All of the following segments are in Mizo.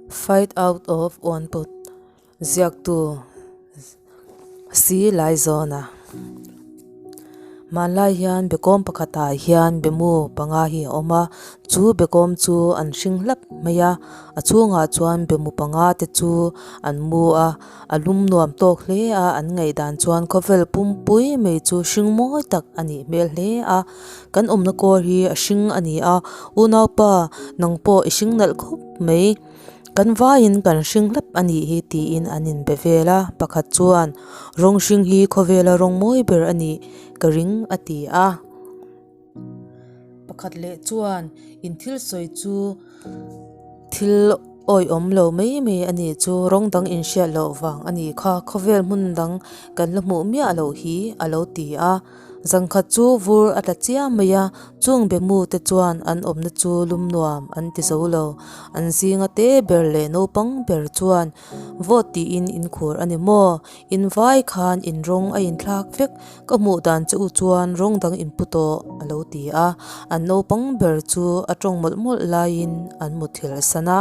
Fight out of one pot ziaktu si Laizawna. Hmanlai hian bekawm pakhatah hian bemu panga hi a awm a, chu bekawm chu an hring hlap mai a, a chhungah chuan bemu panga te chu an mu a, a lum nuam tawk hle a, an ngaihdan chuan khawvel pumpui mai chu hring mawi tak a nih hmel hle a, kan awmna kawr hi a hring a ni a, unaupa nang pawh i hring nalh khawp mai. Kan vaiin kan hring hlap a nih hi tiin an inbe vel a, pakhat chuan rawng hring hi khawvela rawng mawi ber a nih ka ring a ti a. Pakhat leh chuan in thil sawi chu thil awihawm lo mai mai a nih chu rawng dang inhriat loh vang a nih kha khawvel hmun dang kan la hmuh miah loh hi a lo ti a. Zangkhat chu vur a tla chiam mai a, chung bemu te chuan an awmna chu lum nuam an ti zo lo. An zinga te ber leh naupang ber chuan vawt tiin in khur a ni maw? In vai khan in rawng a inthlak vek, ka hmuh dan che u chuan rawng dang in pu tawh a lo ti a. An naupang ber chu a tawng mawlh mawlh laiin an muthilh san a.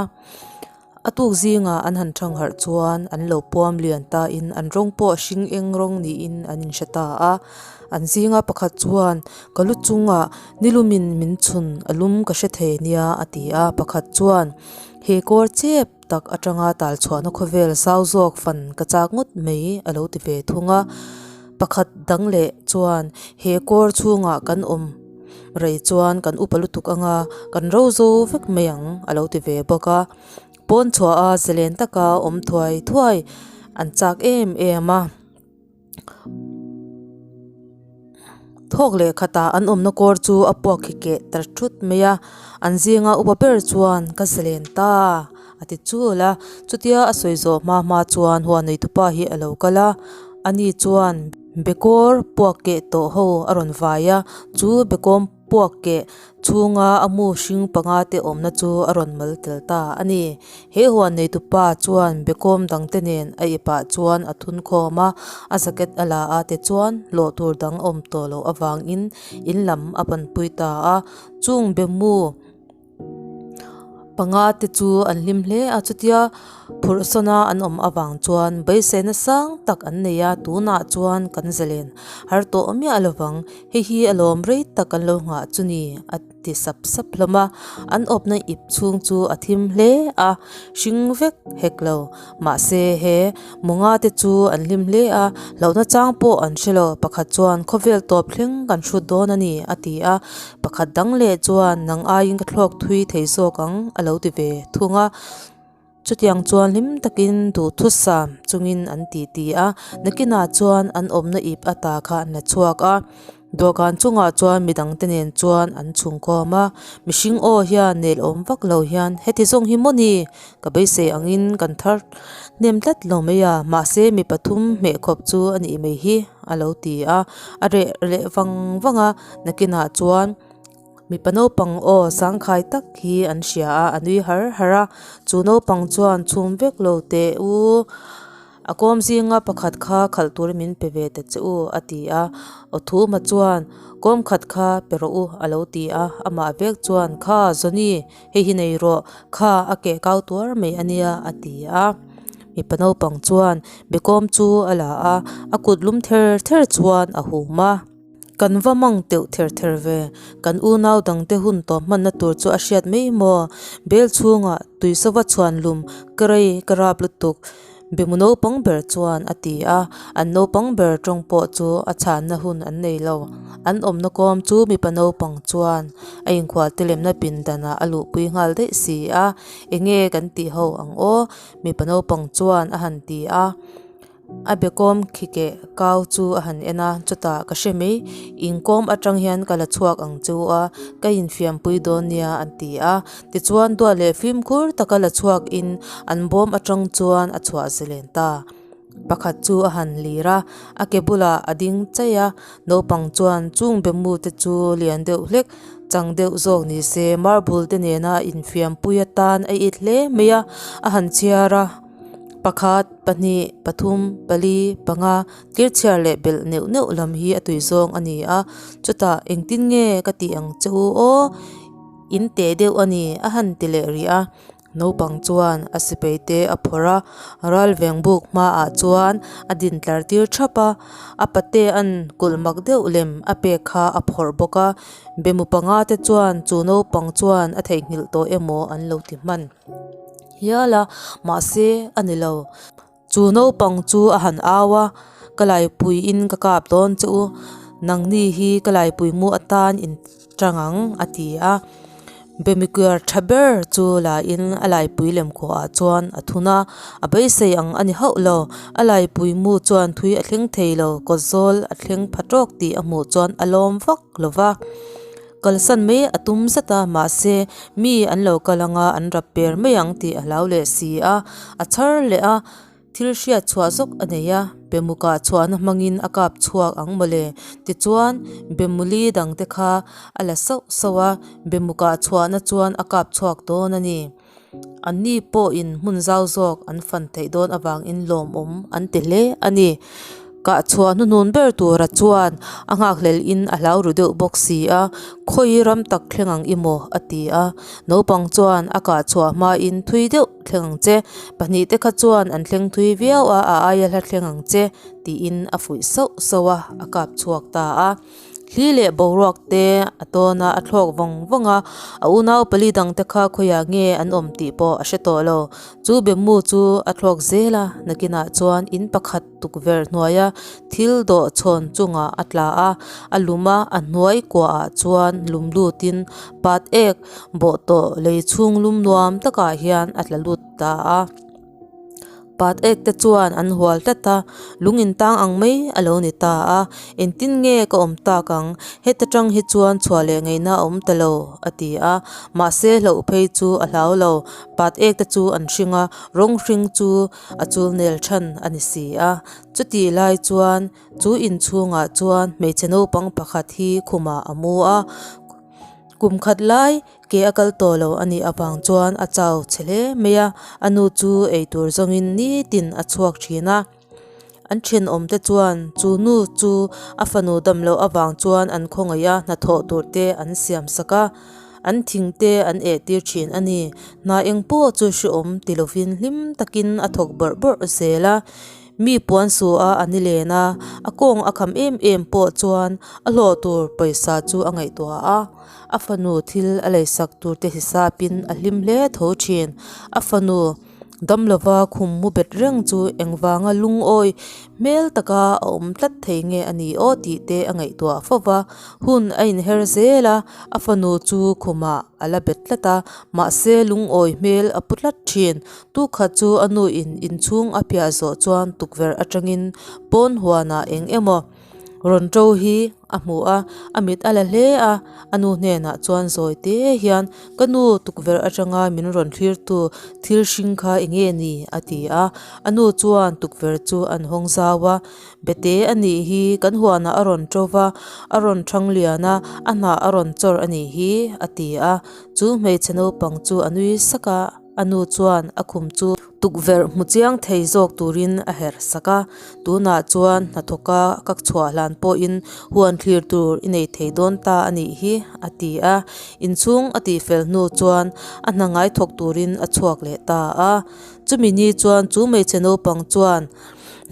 A tuk zingah an han thang harh chuan an lo puam lian tain an rawng pawh hring eng rawng niin an inhre ta a. An zinga pakhat chuan ka lu chungah nilumin min chhun a lum ka hre thei nia a ti a. Pakhat chuan he kawr chep tak atanga tal chhuahna khawvel zau zawk fan ka chak ngawt mai a lo ti ve thung a. Pakhat dang leh chuan he kawr chhungah kan awm rei chuan kan upa lutuk anga kan ro zo vek mai ang a lo ti ve bawk a. Pawn chhuah a zalen taka awm thuai thuai an chak em em a. Thawk leh khatah an awmna kawr chu a puak khi keh ta thut mai a. An zinga upa ber chuan ka zalen ta a ti chul a. Chutia a sawi zawh hma hma chuan huan neitupa hi a lo kal a. Ani chuan Bekawr puak keh tawh ho a rawn vai a, chu bekawm puak keh chhunga a mu hring panga te awmna chu a rawn mal tel ta a ni. He huan neitupa chuan bekawm dangte nen a ipah chuan a thun khawm a, a jacket a la a tichuan hlawh tur dang awm tawh loh avangin in lam a panpui ta a, chung bemu Panga te chu an hlim hle a chutia phurh sawn a an awm avang chuan beiseina sang tak an nei a tunah chuan kan zalen har tawh miah lovang hei hi a lawm rei tak an lo nghah chu ni a ti sap sap hlawm a an awpna ip chhung chu a thim hle a hring vek hek lo. Mahse he Munga te chu an hlim hle a, hlauhna chang pawh an hre lo. Pakhat chuan khawvel tawp thleng kan hrut dawn a ni a ti a, pakhat dang leh chuan nang aiin ka thlawk thui thei zawk ang a lo ti ve thung a. Chutiang chuan hlim takin duhthusam chungin an ti ti a, nakinah chuan an awmna ip ata kha an la chhuak a. Dawhkan chungah chuan midang te nen chuan an chhungkawm a, mihring aw hian nel awm vak lo hian heti zawng hi maw ni? Ka beisei angin kan thar hnem tlat lo mai a, mahse mi pathum hmeh khawp chu a nih mai hi a lo ti a, a reh leh vang vang a, nakinah chuan mipa naupang aw sangkhai tak hi an hria a, a nui har har a, chu naupang chuan chhum vek lo teh u. A kawm zinga pakhat kha khalh turin min pe ve ta che u, a ti a. Awthuma chuan, Kawm khat kha pe rawh u, a lo ti a. Amah vek chuan, Kha, Johnny, hei hi nei rawh, kha a keh kau tuar mai a nia, a ti a. Mipa naupang chuan bekawm chu a la a, a kut lum ther ther chuan a hum a. Kan va mang teuh ther ther ve, kan unau dangte hun tawh hmanna tur chu a hriat mai maw? Bel chhungah tuisova chhuan lum ka rei ka rap lutuk, Bemu naupang ber chuan a ti a, an naupang ber tawng pawh chu a chhanna hun an nei lo. An awmna kawm chu mipa naupang chuan a inkhual te lemna pindanah a luhpui nghal daih si a, enge kan tih ho ang aw? Mipa naupang chuan a han ti a. A bekawm khi keh kau chu a han en a, chutah ka hre mai, inkawm atang hian ka la chhuak ang chu a, ka infiampui dawn nia an ti a. Tichuan duat leh fimkhur taka la chhuak in an bawm atang chuan a chhuah zelen ta. Pakhat chu a han lir a, a ke bulah a ding chaih a, naupang chuan chung bemu te chu lian deuh hlek chang deuh zawk ni se marble te nena infiampui atan a it hle mai a, a han chhiar a. Pakhat, pahnih, pathum, pali, panga, tir chhiar leh belh neuh neuh lam hi a tui zawng a ni a, chutah engtin nge ka tih ang che u aw, in teh deuh a ni a han ti leh rih a. Naupang chuan a sipai te a phawrh a, ralveng buk hmaah chuan a din tlar tir thap a, a patea'n kulh mak deuh lem a pek kha a phawrh bawk a, bemu panga te chuan chu naupang chuan a theihnghilh tawh emaw an lo ti hman hial a, mahse a ni lo. Chu naupang chu a han au a, Ka laipuiin ka kap dawn che u, nangni hi ka laipui mu atan in tang ang, a ti a. Bemikuar tha ber chu lain a laipui lem khuaah chuan a thun a, a beisei ang a ni hauh lo. A laipui mu chuan thui a thleng thei lo, kawtzawl a thleng pha tawk tih a hmuh chuan a lawm vak lo va. Kalsan mai a tum zet a, mahse mi an lo kal anga an rap per mai ang tih a hlau leh si a, a chhar leh a, thil hriat chhuah zawk a nei a, Bemukah chhuahna hmangin a kap chhuak ang mawle. Tichuan, Bemuli dangte kha a la sauh sauh a, Bemukah chhuahna chuan a kap chhuak dawn a ni. Anni pawhin hmun zau zawk an fan theih dawn avangin lawmawm an ti hle a ni. Kah chhuah hnuhnun ber tura chuan a nghakhlel in a hlau ru deuh bawk si a, Khawi ram tak thleng ang i maw? a ti a. Naupang chuan a kah chhuah hmain thui deuh thleng ang che, pahnih te kha chuan an thleng thui viau a, a aia hla thleng ang che, tiin a fuih sauh sauh a, a kap chhuak ta a. Thli leh boruak te a tawn a, a thlawk vawng vawng a, a unau pali dang te kha khawiah nge an awm tih pawh a hre tawh lo. Chu bemu chu a thlawk zel a, nakinah chuan in pakhat tukverh hnuaia thil dawh chhawn chungah a tla a, a lum a, a hnuai kuahah chuan lum lutin pat ek bawh tawh lei chhung lum nuam takah hian a tla lut ta a. Pat ek te chuan an hual tlat a, lung in tang ang mai a lo ni ta a, engtin nge ka awm tak ang, heta tang hi chuan chhuah leh ngaihna a awm ta lo a ti a, mahse hlauh phei chu a hlau lo, pat ek te chu an hring a, rawng hring chu a chul nel than a ni si a, chutih lai chuan chu inchhungah chuan hmeichhe naupang pakhat hi khumah a mu a, kum khat lai. Ke a kal tawh lo a nih avang chuan a chau chhe hle mai a, a nu chu eitur zawngin nitin a chhuak thin a. An thenawmte chuan chu nu chu a fanu dam loh avang chuan an khawngaih a, hnathawh tur te an siam sak a, an thing te an eh tir thin a ni. Hna eng pawh chu hrehawm ti lovin hlim takin a thawk bawrh bawrh zel a. Mi puan su a a ni len a, a kawng a kham em em pawh chuan a hlawh tur pawisa chu a ngaihtuah a. A fanu thil a leisak tur te hisapin a hlim hle tho thin. A fanu dam lova khum mu bet reng chu engvanga lungawi hmel taka a awm tlat thei nge a ni aw tih te a ngaihtuah fo va. Hun a inher zel a, a fanu chu khumah a la bet tlat a, mahse lungawi hmel a pu tlat thin. Tukhat chu a nu in inchhung a phiah zawh chuan tukverh atangin pawn huanah eng emaw rawn to hi a hmu a, a mit a la hle a, a nu hnenah chuan zawi te hian ka nu tukverh atanga min rawn thlir tu thil hring kha eng nge ni a ti a, a nu chuan tukverh chu an hawng zau a, bete a nih hi kan huanah a rawn to va, a rawn thang lian a, a hnah a rawn chawrh a nih hi a ti a, chu hmeichhe naupang chu a nui sak a. A nu chuan a khum chu tukverh hmu chiang thei zawk turin a herh sak a, tunah chuan hnathawka ka chhuah hlan pawhin huan thlir tur i nei thei dawn ta a nih hi, a ti a. Inchhung a tihfel hnu chuan a hna ngai thawk turin a chhuak leh ta a. Chumi ni chuan chu hmeichhe naupang chuan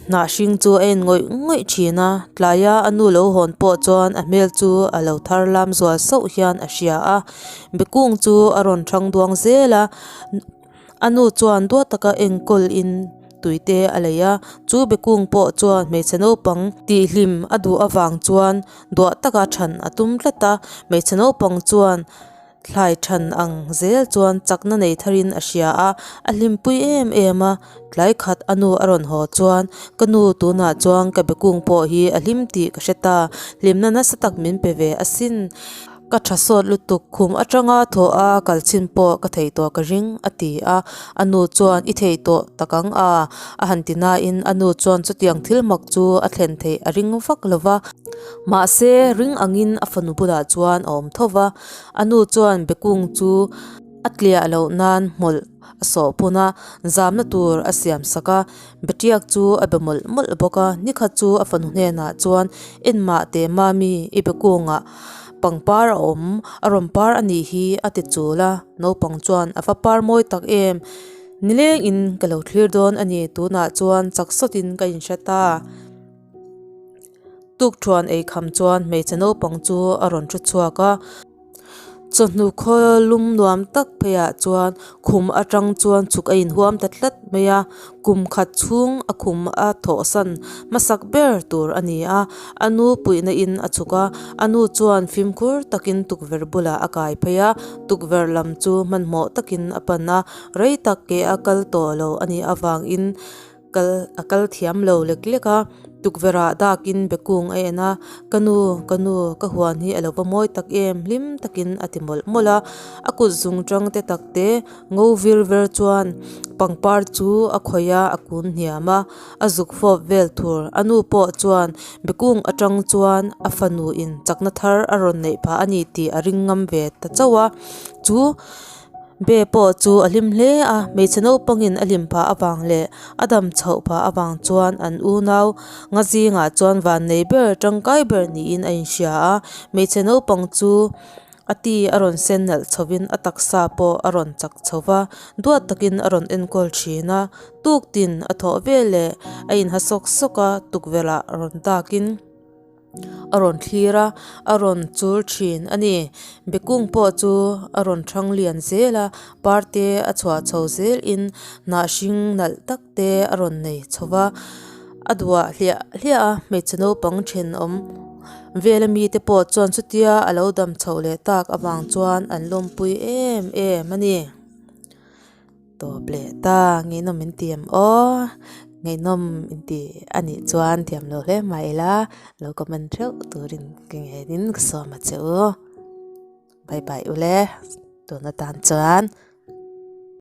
hnah hring chu a en ngawih ngawih thin a, tlaia a nu lo hawn pawh chuan a hmel chu a lo thar lam zual sauh hian a hria a. Bekung chu a rawn thang duang zel a, a nu chuan duat taka enkawl in tui te a lei a, chu bekung pawh chuan hmeichhe naupang tihhlim a duh avang chuan duah taka than a tum tlat a, hmeichhe naupang chuan thlai than ang zel chuan chakna nei tharin a hria a, a hlimpui em em a, tlai khat a nu a rawn haw chuan ka nu tunah chuan ka bekung pawh hi a hlim tih ka hre ta, hlimna nasa tak min pe ve asin. Ka tha sawt lutuk khum atanga thawh a kal chhin pawh ka thei tawh ka ring a ti a, a nu chuan i thei tawh tak ang a a han ti nain a nu chuan chutiang thil mak chu a thlen theih a ring vak lo va. Mahse ring angin a fanu bulah chuan a awm tho va, a nu chuan bekung chu a tliah loh nan hmawlh a sawh phun a, zamna tur a siam sak a, betiak chu a be mawlh mawlh bawk a, nikhat chu a fanu hnenah chuan enmah teh mami i bekungah. Pangpar a awm, a rawn par a nih hi a ti chul a, naupang chuan a va par mawi tak em, nileng in ka lo thlir dawn a ni, tunah chuan chak sawt in ka inhre ta. Tukthuan ei kham chuan hmeichhe naupang chu a rawn thu chhuak a. Chawhnu khaw lum nuam tak pheiah chuan khum atang chuan chhuk a inhuam ta tlat mai a, kum khat chhung a khum a thawhsan hmasak ber tur a ni a, a nu puihna in a chhuk a, a nu chuan fimkhur takin tukverh bulah a kai phei a, tukverh lam chu hmanhmawh takin a pan a, rei tak ke a kal tawh lo a nih avangin. Kal a kal thiam lo lek lek a, tukverh ah dakin be kung a en a, ka nu ka nu ka huan hi a lo va mawi tak em hlim takin a ti mawlh mawlh a, a kut zung tang te tak te ngo vir ver chuan pangpar chu a khawih a a kun hniam a, a zuk fawp vel thur a nu pawh chuan be kung atang chuan a fanu in chakna thar a rawn neih phah a ni tih a ring ngam ve ta chauh a, chu. Be pawh chu a hlim hle a, hmeichhe naupangin a hlim phah avang leh a dam chhoh phah avang chuan an unau nga zingah chuan vannei ber tangkai ber niin a inhria a, hmeichhe naupang chu a ti a rawn sen nalh chhovin a taksa pawh a rawn chak chho va, duat takin a rawn enkawl thin a, tuktin a thawh veleh a inha sawk sawk a, tukverh ah rawn dakin. a rawn thlir a a rawn chul thin a ni bekung pawh chu a rawn thang lian zel a parte a chhuah chho zel in hnah hring nalh tak te a rawn nei chho va a duah hliah hliah a hmeichhe naupang thenawm vel ami te pawh chuan chutia a lo dam chhoh leh tak avang chuan an lawmpui em em a ni. Tawp leh ta, ngaihnawm in ti em aw, ngaihnawm in ti a nih chuan thiam lo hle mah ila lo comment theuh turin ka ngeiin ka sawm a che u. Bye bye ule, tun atan chuan.